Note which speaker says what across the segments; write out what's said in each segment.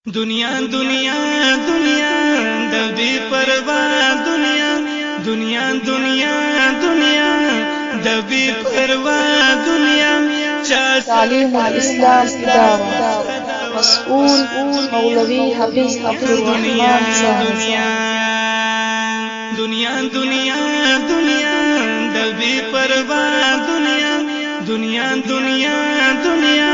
Speaker 1: دنیا دنیا دنیا د بی پروا دنیا، دنیا دنیا دنیا د بی پروا دنیا.
Speaker 2: تعلیم الاسلام اداره، مسؤول مولوي حافظ عبدالرحمن صاحب.
Speaker 1: دنیا دنیا دنیا د بی پروا دنیا، دنیا دنیا دنیا.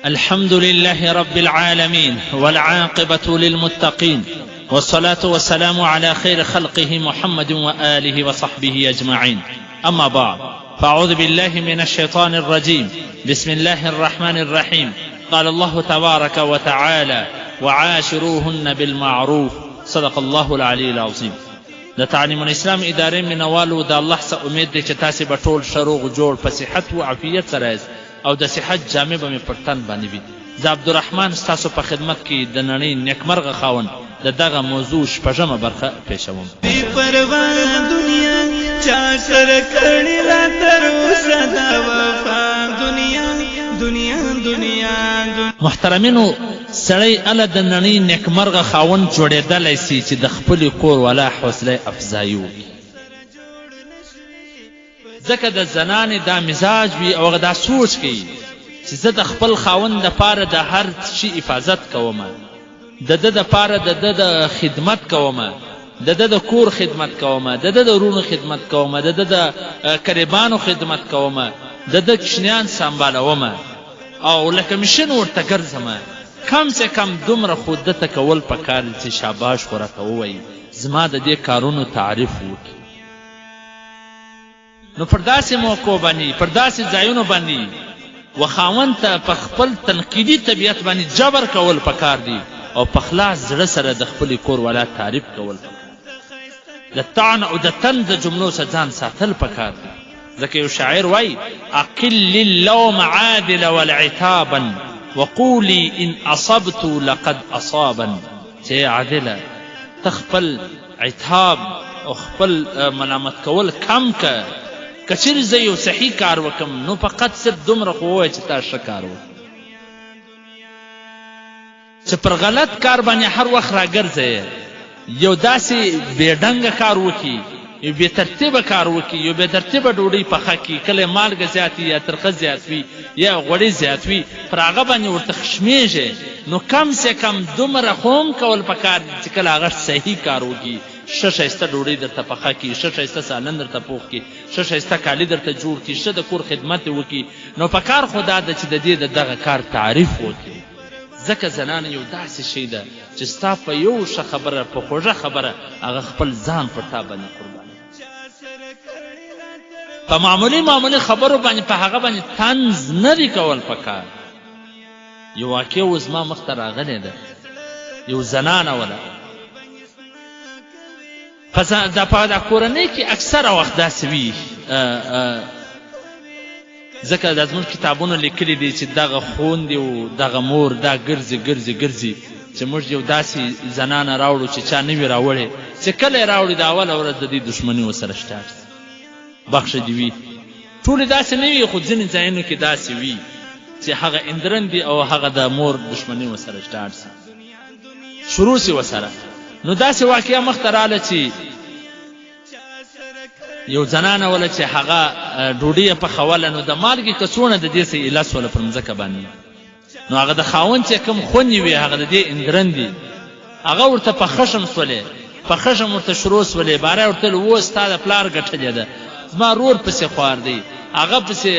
Speaker 3: الحمد لله رب العالمين، والعاقبة للمتقين، والصلاة والسلام على خير خلقه محمد وآله وصحبه أجمعين. أما بعد، فأعوذ بالله من الشيطان الرجيم، بسم الله الرحمن الرحيم. قال الله تبارك وتعالى: وعاشروهن بالمعروف. صدق الله العلي العظيم. د تعلیم الاسلام ادارې مینوالو، د الله څخه امید دی چې تاسې به ټول ښه، روغ جوړ، په صحت و عافیت سره یاست او د صحت جامې به مې پر تن باندې وي. زه عبدالرحمن ستاسو په خدمت کې د نړۍ نیکمرغه خاوند د دغه موضوع شپږمه برخه پیشوم.
Speaker 1: بی پروا دنیا، چا سره کړی لا تر اوسه دا وفا دنیا، دنیا دنیا.
Speaker 3: محترمینو، سړی اله د نړۍ نیکمرغه خاوند جوړېدلی سي چې د خپلې کور والا حوصله افزایي وکړي، ځکه د زنانې دا مزاج وي او هغه دا سوچ کوي چې زه د خپل خاوند دپاره د هر شي حفاظت کوم، د ده دپاره د ده د خدمت کوم، د ده د کور خدمت کوم، د ده د وروڼو خدمت کوم، د ده د قریبانو خدمت کوم، د ده کوچنیان سمبالوم او لکه مشن ورته ګرځم. کم سه کم دومره خو ده ته کول پکار دي چې شاباش خو راته ووایي، زما د دې کارونو تعریف وکړي. نو پر داسې موقعو باندې، پر داسې ځایونو باندې و خاوند ته په خپل تنقیدي طبیعت باندې جبر کول پکار دي او په خلاص زړه سره د خپلې کور والا تعریف کول پکار دي. د طعن او د طنز د جملو څخه ځان ساتل پکار دي، ځکه یو شاعر وایي: اقل اللوم عادل والعتابا وقولي ان اصبت لقد اصابا. چې عادله، ته خپل عتاب او خپل ملامت کول کم که، که چېرې زه یو صحیح کار وکم نو فقط صرف دومره خو ووایه چې تا ښه کار وکړ. چې پر غلط کار باندې هر وخت راګرځی، یو داسې بې ډنګه کار وکړي، یو بې ترتیبه کار وکړي، یو بې ترتیبه ډوډۍ پخه کړي، کله یې مالګه زیات وي یا ترخه زیات وي یا غوړي زیات وي، پر هغه باندې ورته خشمېږي، نو کم سه کم دومره خو هم کول پکار دي چې کله هغه صحیح کار وکړي، ښه ښایسته ډوډۍ درته پخه کړي، ښه ښایسته سالن درته پوخ کړي، ښه ښایسته کالي درته جوړ کړي، ښه د کور خدمت دې وکړي، نو پکار خو دا ده چې د دې د دغه کار تعریف وکړي. ځکه زنانه یو داسې شی ده چې ستا په یو ښه خبره، په خوږه خبره هغه خپل ځان پر تا باندې قربانوي. په معمولي معمولي خبرو باندې په هغه باندې طنز نه دی کول پکار. یو واقع اوس زما مخته راغلې ده، یو زنانه وله په په دا کورنۍ کې اکثره وخت داسې وي، ځکه دا زموږ کتابونو لیکلي دي چې دغه خوندې او دغه مور دا ګرځي ګرځي ګرځي چې موږ یو داسې زنانه راوړو چې چا نه وي راوړې، چې کله یې راوړي د اوله ورځ د دې دښمني ورسره سټارټ سي. بخښه دې وي، ټولې داسې نه وي، خو ځینې ځایونو کې داسې وي چې هغه اندرن دي او هغه د مور دښمني ورسره سټارټ سي، شروع سي ورسره. نو داسې واقعه مخته راله چې یو زنانه وله چې هغه ډوډۍ یې پخوله، نو د مالګې کڅوڼه د دې څه ایله سوله پر مځکه باندې. نو هغه د خاوند چې کوم خونې وي، هغه د دې اندرن دي، هغه ورته په خشم سولې، په خشم ورته شروع سولې. باره ورته ویل: اوس ستا د پلار ګټلې ده، زما ورور پسې خوار دی، هغه پسې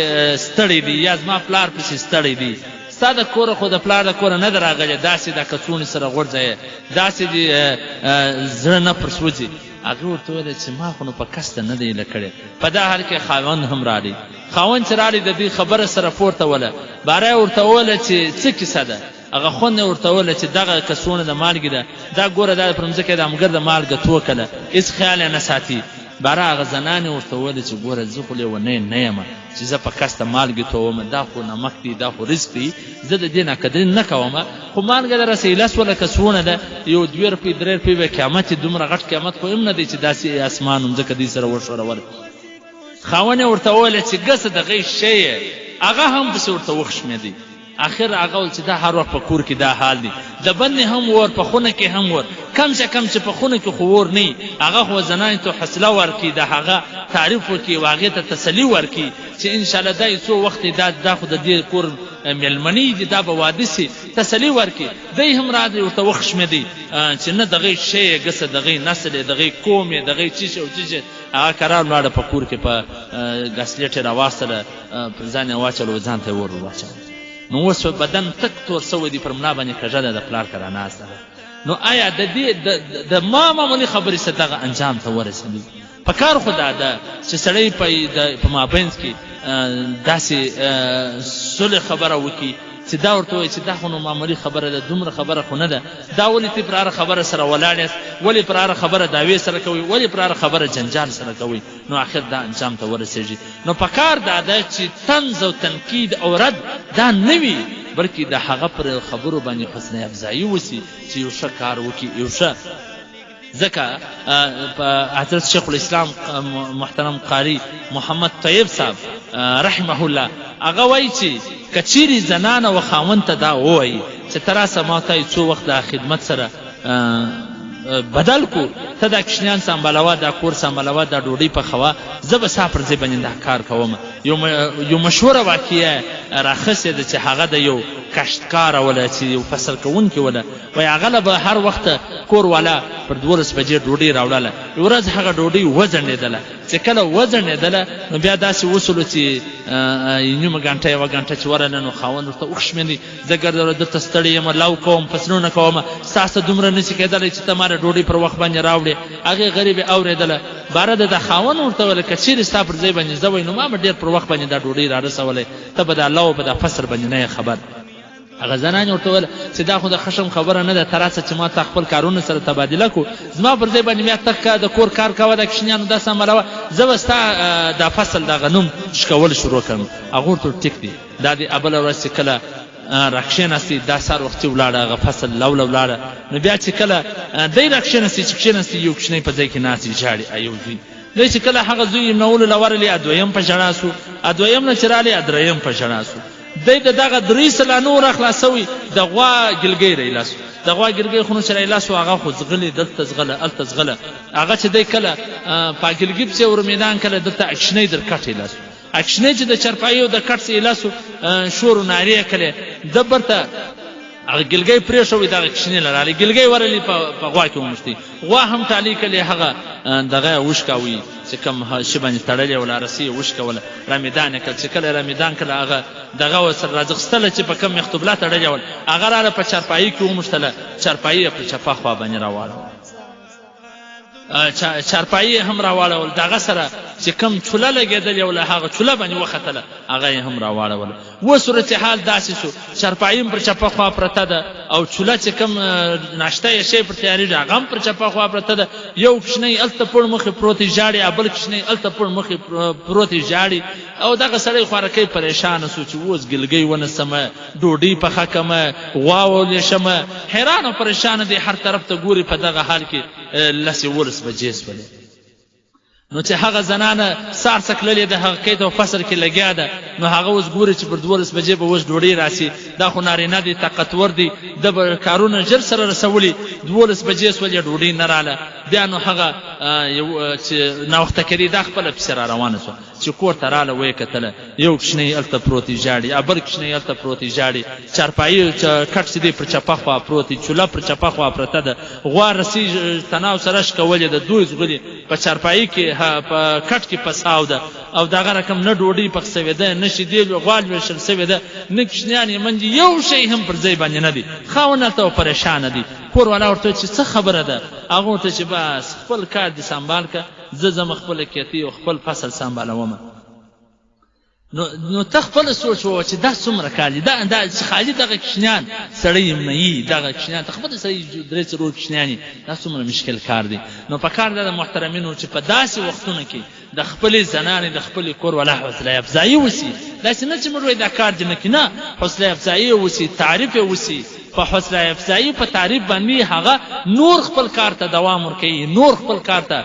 Speaker 3: ستړی دی، یا زما پلار پسې ستړی دی، ستا د کوره خو د پلار د کوره نه ده راغلې، داسې دا کڅوڼې سره غورځوې، داسې دې زړه نه پر سوځي. هغې ورته وویل چې ما خو نو په قصده نه دی ایله کړې. په دا حال کې خاوند هم راغی. خاوند چې راغی، د دوی خبره سره پورته وله. باره یې ورته وویل چې څه کیسه ده؟ هغه خوند یې ورته وویل چې دغه کڅوڼه د مالګې ده، دا ګوره، دا پر مځکه د همګرده مالګه توکله، هېڅ خیال یې نه ساتي. باره هغه زنانې ورته وویل چې ګوره، زه خو لېونی نه یم چې زه په قصده مالګې تووم، دا خو نمک دی، دا خو رزق دی، زه د دې ناقدري نه کوم، خو مالګه د راسه ایله سوله، کڅوڼه ده، یو دوې روپۍ درې روپۍ به قیامت وي، دومره غټ قیامت خو هم نه دی چې داسې اسمان او مځکه دوی سره وښورول. خاوند یې ورته وویل چې ګسه د غی شی یې، هغه هم پسې ورته وخشمېدی. اخر هغه ول چې دا هر وخت په کور کې دا حال دی، د بندې هم ور، په خونه کې هم ور، کم سه کم چې په خونه کې خو ور نه، هغه خو زنانې ته حوصله ورکړي، د هغه تعریف وکړي او هغې ته تسلي ورکړي چې انشاءالله دا یې څو وخت دی، دا خو د دې کور مېلمنې دي، دا به واده شي، تسلي ورکړي. دی هم راغی ورته وخښمېدی چې نه دغه شی یې ګسه، دغه نسل یې، دغه قوم یې، دغه چی شی او چی شی. هغه کرار ولاړه په کور کې په ګاسلیټ یې راواخیستله، پر ځان یې واچوله او ځان ته یې اور ور واچاوه. نو اوس په بدن تک تور سوی دی، پر ملا باندې کږه ده، د پلار کره ناسته ده. نو آیا د دې د ما معمولي خبرې څه دغه انجام ته ورسېدی؟ په کار خو دا ده چې سړی په مابینځ کې داسې صلح خبره وکړي چې دا ورته وایي چې دا خو نو معمولي خبره ده، دومره خبره خو نه ده، دا ولې تی پر هره خبره سره ولاړ یاست، ولې پر هره خبره دعوې سره کوئ، ولې پر هره خبره جنجال سره کوئ؟ نو اخر دا انجام ته ورسېږي. نو په کار دا ده چې طنز او تنقید او رد دا نه وي، بلکې د هغه پر خبرو باندې حسن افزایي وشي چې یو ښه کار وکړي، یو ښه. ځکه په حضرت شیخ الاسلام محترم قاری محمد طیب صاحب رحمه الله هغه وایي چې که چیرې زنانه و خاوند ته دا ووایي چې ته راسه ما ته څو وخت دا خدمت سره بدل کو، ته دا کوچنیان سمبالوه، دا کور سمبالوه، دا ډوډۍ پخوه، زه به ستا پر ځای باندې دا کار کوم. یو مشهوره واقعه راخیستې ده چې هغه د یو کښتکار وله چې یو فصل کوونکي وله، وایي هغه له به هر وخت کور والا پر 12 بجې ډوډۍ راوړله. یوه ورځ هغه ډوډۍ وځنډېدله، چې کله وځنډېدله نو بیا داسې وشولو چې نیمه ګنټه یوه ګنټه چې ورغله نو خاوند ورته وخښمېدی، زه ګرځوله دلته ستړی یم، لو کوم، فصلونه کوم، ستا څه دومره نشي کېدلی چې ته ماله ډوډۍ پر وخت باندې راوړې. هغې غریبې اورېدله، باره د خاوند ورته ویل که چېرې ستا پر ځای باندې زه وای نو ما به ډېر پر وخت باندې دا ډوډۍ رارسولی، ته به دا لو په دا فصل باندې نه یې خبر. هغه زنانې ورته وویل چې دا خو د خشم خبره نه ده، ته راسه چې ما تا خپل کارونه سره تبادله کړو، زما پر ځای باندې بیا ته د کور کار کوه، دا کوچنیانو دا سمبالوه، زه به ستا دا فصل دا غنم شکول شروع کړم. هغه ورته ټیک دی. دا دی ابله ورځ چې کله راکښېناستې، دا سهار وختي ولاړه، هغه فصل لوله ولاړه، نو بیا چې کله دی راکښېناستې چې کښېناستې یو کوچنی په ځای کې ناست دی ژاړي، یو زوی دی چې کله هغه زوی یې نولو له ورغلې، دویم په ژړا سو، دویم نه چې راغلی درېیم په ژړا سو. دی د دغه درې سله نور راخلاص سوی، د غوا ګلګی رایله سو، د غوا ګلګی خو نو چې رایله سو هغه خو ځغلي، دلته ځغله هلته ځغله، هغه چې دی کله په ګلګي پسې ورمیدان کله دلته اکشنی در کټ ایله سو، اکشنی چې د چرپایي او د کټ څخه ایله سو شور و نارې یې کړې، ده برته هغه ګلګی پرېښوی، دغه کشنی له راغلی ګلګی ورغلی په غوا کې وموښتی، غوا هم ټالۍ کړې، هغه دغه یې وشکاوی چې کوم شي باندې تړلې وله رسۍ یې وشکوله، رامیدان یې کړ، چې کله یې رامیدان کړ هغه دغه ورسره راځغستله چې په کوم مختوبله تړلې وله، هغه راله په چارپایي کې وموښتله، چارپایي یې پر چپه خوا باندې راواړوله. چارپایي یې هم راواړول، دغه سره چې کوم چوله لګېدلې وله هغه چوله باندې وختله، هغه یې هم راواړوله. اوس صورتحال داسې شو، چارپایي هم پر چپه خوا پرته ده او چوله چې کوم ناشته یې شی پر تیارېږي هغه هم پر چپه خوا پرته ده. یو کوچنی هلته پړ مخې پروت دی ژاړي، بل کوچنی هلته پړ مخې پروت دی ژاړي، او دغه سړی خوارکی پریشانه شو چې اوس ګلګۍ ونیسمه، ډوډۍ پخه کمه، غوا ولېشمه، حیران او پریشانه دی، هر طرف ته ګوري. په دغه حال کې لس 11 بجې شولې، نو چې هغه زنانه سهار څه تللې ده هغه کیت او فصل کې لګیا ده، نو هغه اوس ګوري چې پر 12 بجې به اوس ډوډۍ راسي، دا خو نارینه دی، طاقتور دی، ده به کارونه ژر سره رسولي. 12 بجې شولې ډوډۍ نه راله. بیا نو هغه یو چې ناوخته کېدی دا خپله پسې را روانه شوه، چې کور ته راله ویې کتله یو کوچنی هلته پروت دی ژاړي، بل کوچنی هلته پروت دی ژاړي، چارپایي کټ چې دی پر چپه خوا پروت دی، چوله پر چپه خوا پرته ده، غوا رسۍ تناو سره شکولې ده، دوی ځغلي په چارپایي کې په کټ کې پساو ده، او دغه رقم نه ډوډۍ پخ سوې ده، نه شیدې غوا لوېشل سوې ده، نه کوچنیان یې منځي، یو شی هم پر ځای باندې نه دی. خاوند هلته پریشانه دی، کور والا ورته چې څه خبره ده، هغه ورته چې بس خپل کار دې سمبال که، زه ځم خپله کیتۍ او خپل فصل سمبالوم. نو ته خپله سوچ ووه چې دا څومره کال دی، دا چې خالي دغه کوچنیان سړی یې منیي، دغه کوچنیان ته خپله سړی درې څلور کوچنیان یې، دا څومره مشکل کار دی. نو په کار دا ده محترمینو چې په داسې وختونو کې د خپلې زنانې د خپلې کور والا حوصله افزایي وسي، داسې نه چې موږ وایو دا کار دې نه کړي، نه، حوصله افزایي یې وسي، تعریف یې وسي. په حوصله افزایي په تعریف باندې هغه نور خپل کار ته دوام ورکوي، نور خپل کار ته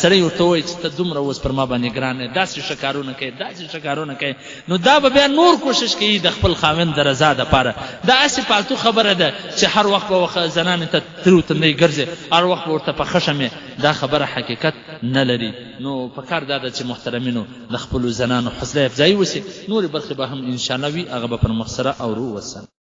Speaker 3: سړی ورته ووایي چې ته دومره اوس پر ما باندې ګران یې، داسې ښه کارونه کوې، داسې ښه کارونه کوې، نو دا به بیا نور کوشش کوي د خپل خاوند د رضا دپاره. دا هسې فالتو خبره ده چې هر وخت به زنانې ته تریو تندی ګرځې، هر وخت به ورته په خشم یې، دا خبره حقیقت نه لري. نو پکار دا ده چې محترمینو د خپلو زنانو حوصله افزایي وشي. نورې برخې به هم انشاءالله وي، هغه به پر مخ سره اورو. والسلام.